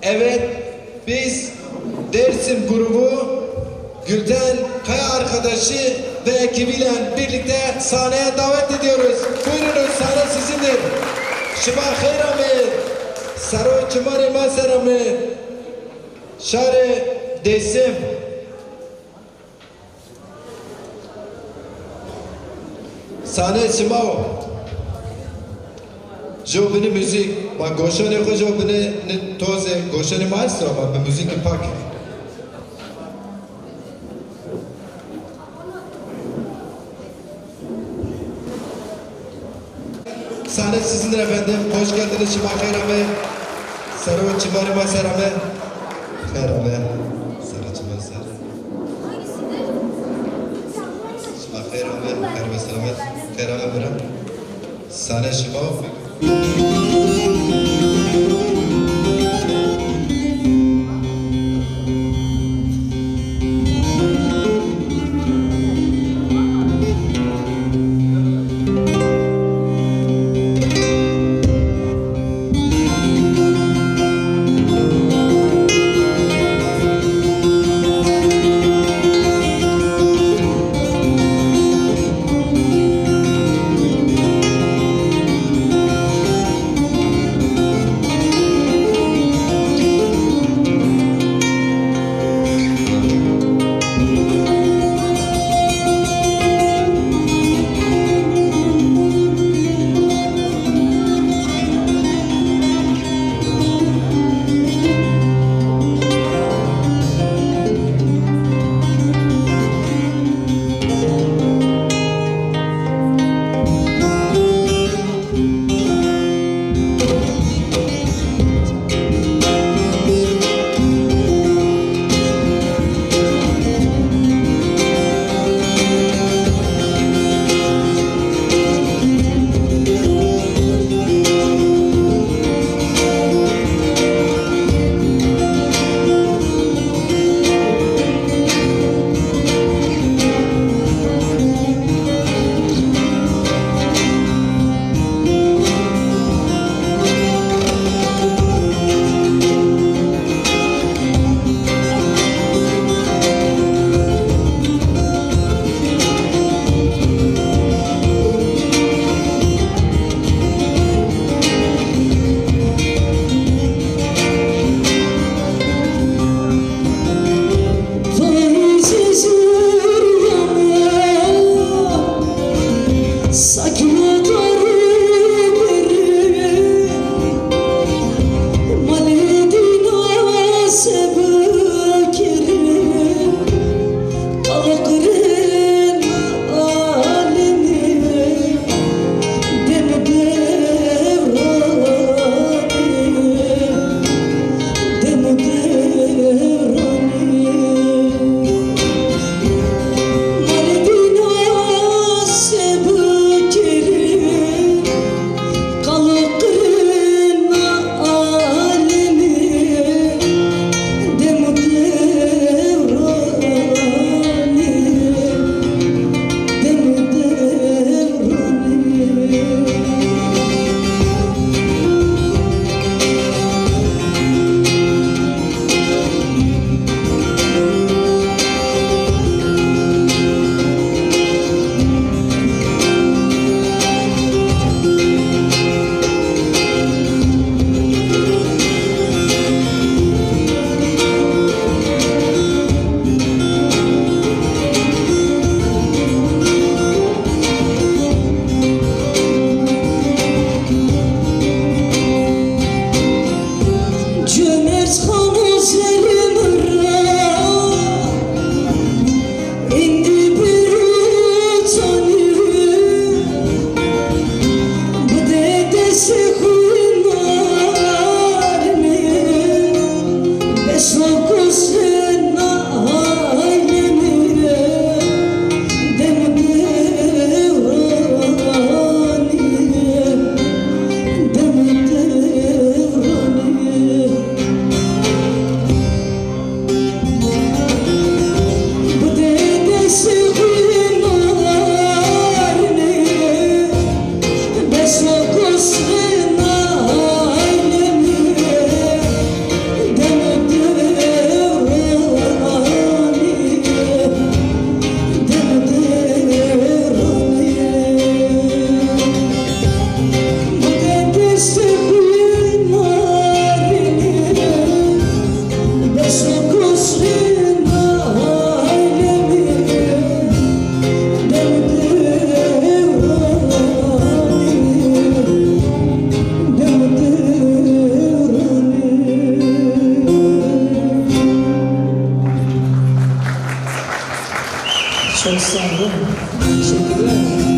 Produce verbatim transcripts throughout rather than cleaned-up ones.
Evet, biz Dersim grubu Gülten Kaya arkadaşı ve ekibiyle birlikte sahneye davet ediyoruz. Buyurunuz, sahne sizindir. Şima xeyr amê. Sero çimanê ma ser amê. Şarê Dêsim. Sahne şima o. Jo binî muzîk. Ma goşanê xo jo binî, ni tozê goşanê ma esto ama bi muzîkî pak. Sahne sizindir efendim. Hoş geldiniz. Şima xeyr amê. Sero çimanê ma ser amê. Xeyr amê. Sero çimanê ser. Şima xeyr amê. Xeyr ve selamet. Xeyr amê bira. Sahne şima. Cömert xan o zerrê mi ra, êndî bêro tanî, bide destê xwu nar mi, beso gosê na aylê mi. Çok sağ olun. Teşekkürler.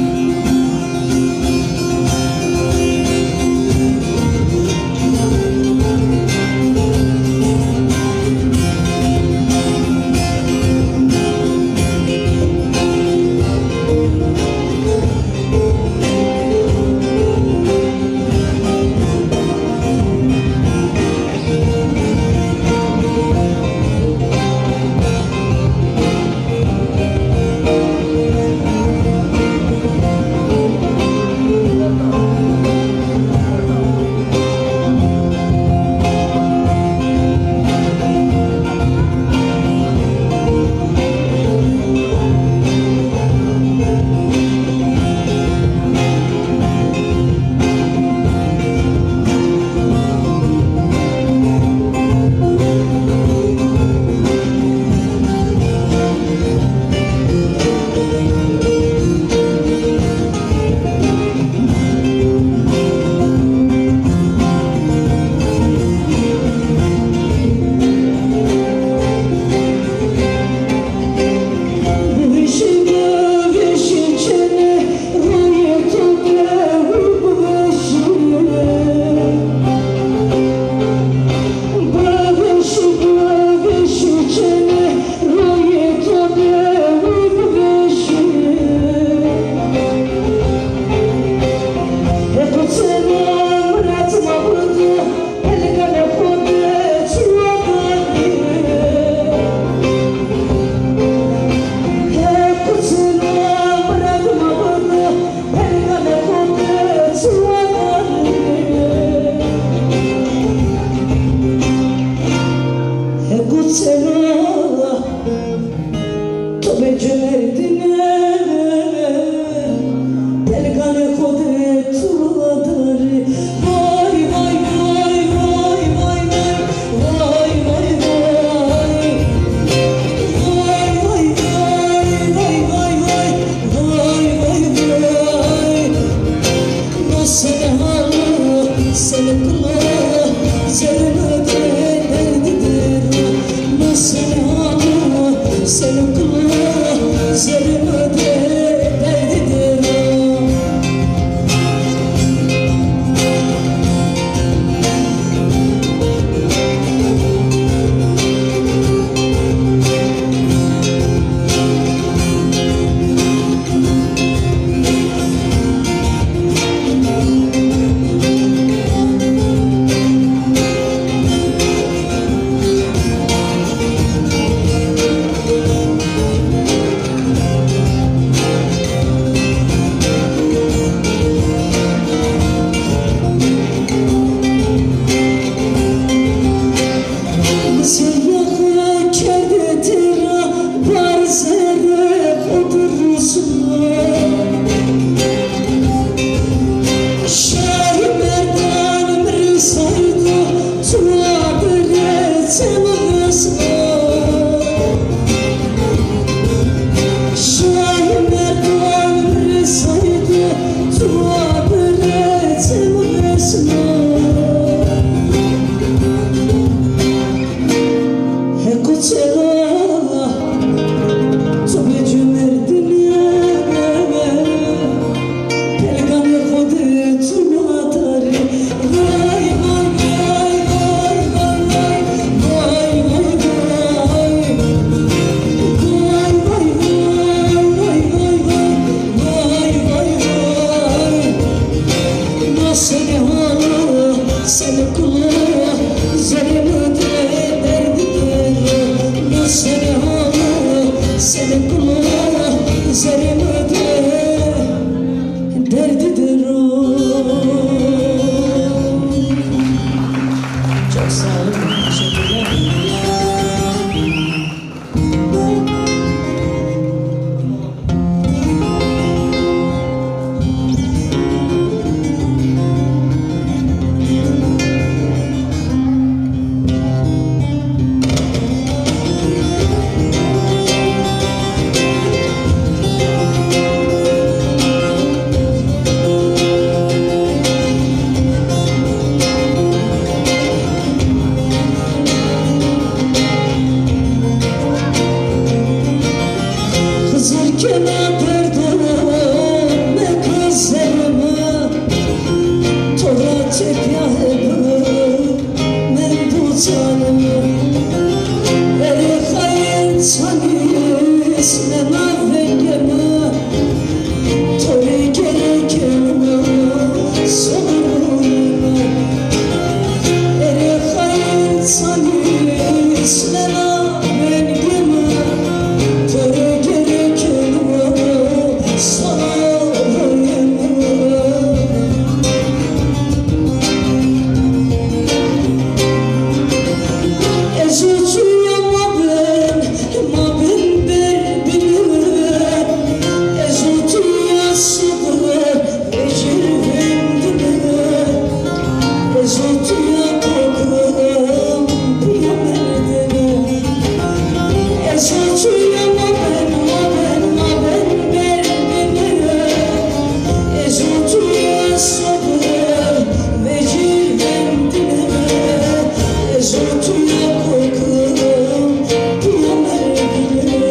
Kena derdo meka zerê mi, to ra tepya hebî mendo canê mi. Erê xayîn, çanî îsnena vengê mi, to rê gereke mi sona royê mi. Erê xayîn, çanî îsnena vengê mi, to rê gereke mi sona royê mi. Ez û tu ya ma ben, ma ben ber bîne. Ez û tu ya sibir vecir vendîne. Ez û tu ya kokim pîya merdene. Ez û tu ya ma ben, ma ben, ma ben ber bîne. Ez û tu ya sibir vecir vendîne. Ez û tu ya kokim pîya merdene.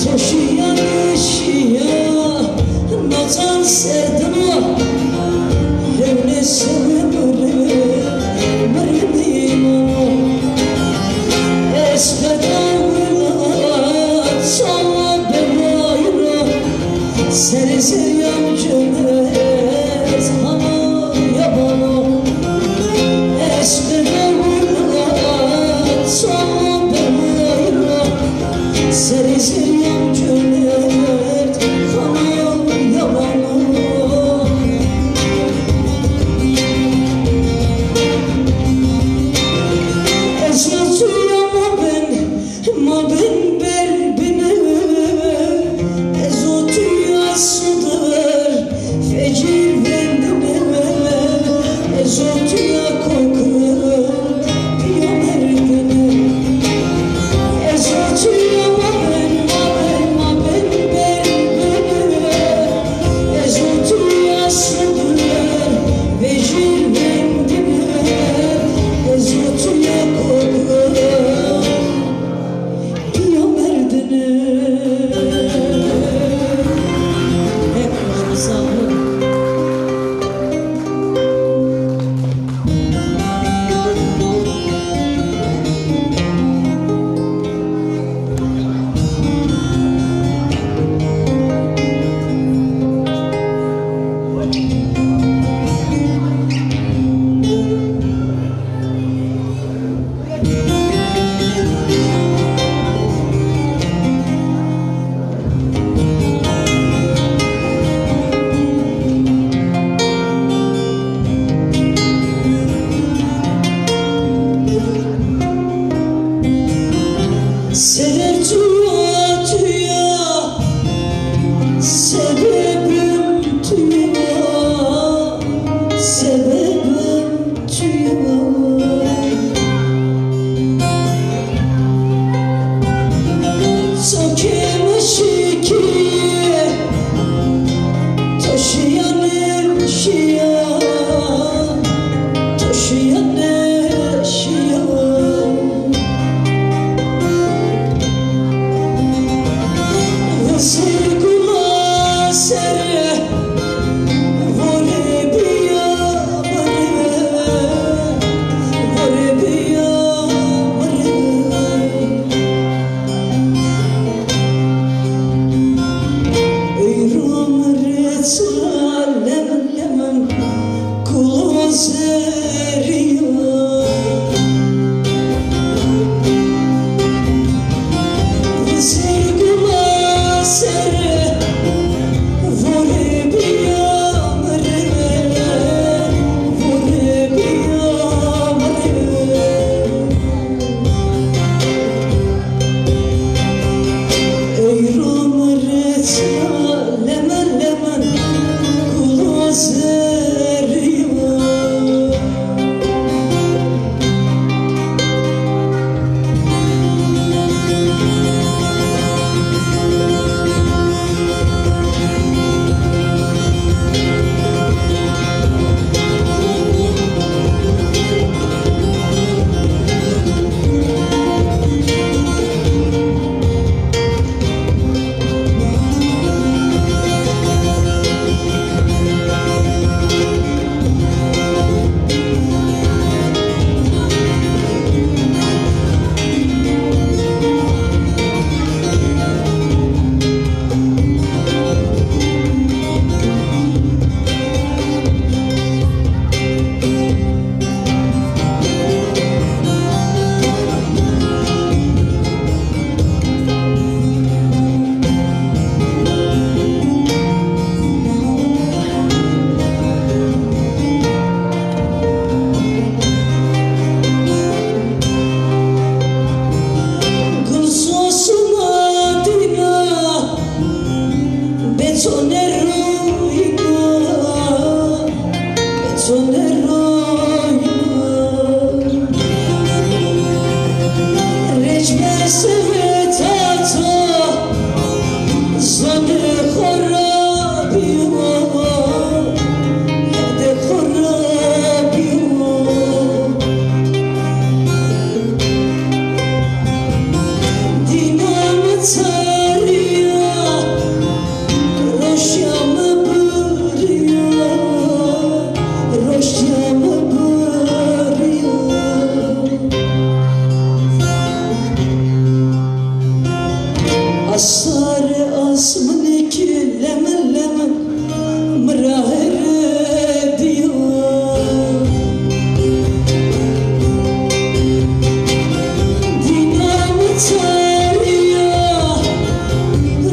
To şîya nêşîya, naçar serdino, hewnê serê mi rê, mi rê nêmano. Ez qeda wila çawa be wayîro, serê serî yam cumhuriyet hama yabano. Ez qeda wila çawa be wayîro, serê serî yam cumhuriyet hama yabano. Ez û tu ya ma ben, ma ben ber bîne. Ez û tu ya sibir vecir vendîne. Ez û tu ya kokim pîya merdene. Ez û tu ya ma ben, ma ben, ma ben ber bîne. Ez û tu ya sibir vecir vendîne. Ez û tu ya kokim pîya merdene. Hep sağ olun. Serê tu ya, tu ya, sebebim tu ya, sebebim tu ya. To keme şikî, to şîya nêşîya, to şîya nêşîya. Vizêr gula ser, vore bîya mi rê, vore bîya mi rê. Ey ro mi rê çira lemlemim, kulo zerrî ya. Vizêr gula ser, vore bîya mi rê, vore bîya mi rê. Asarê asminî ki lemin lemin mi ra here dîyo. Dîna mi tarî ya,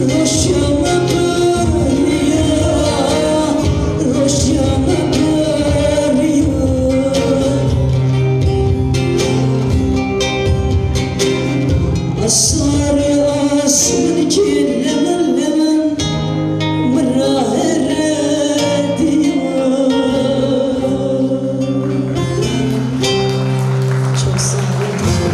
roşya mi birî ya, roşya mi birî ya. Asarê asmin ki lemin lemin mi ra here dîyo. Çok sağ olun.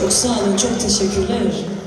Çok sağ olun, çok teşekkürler.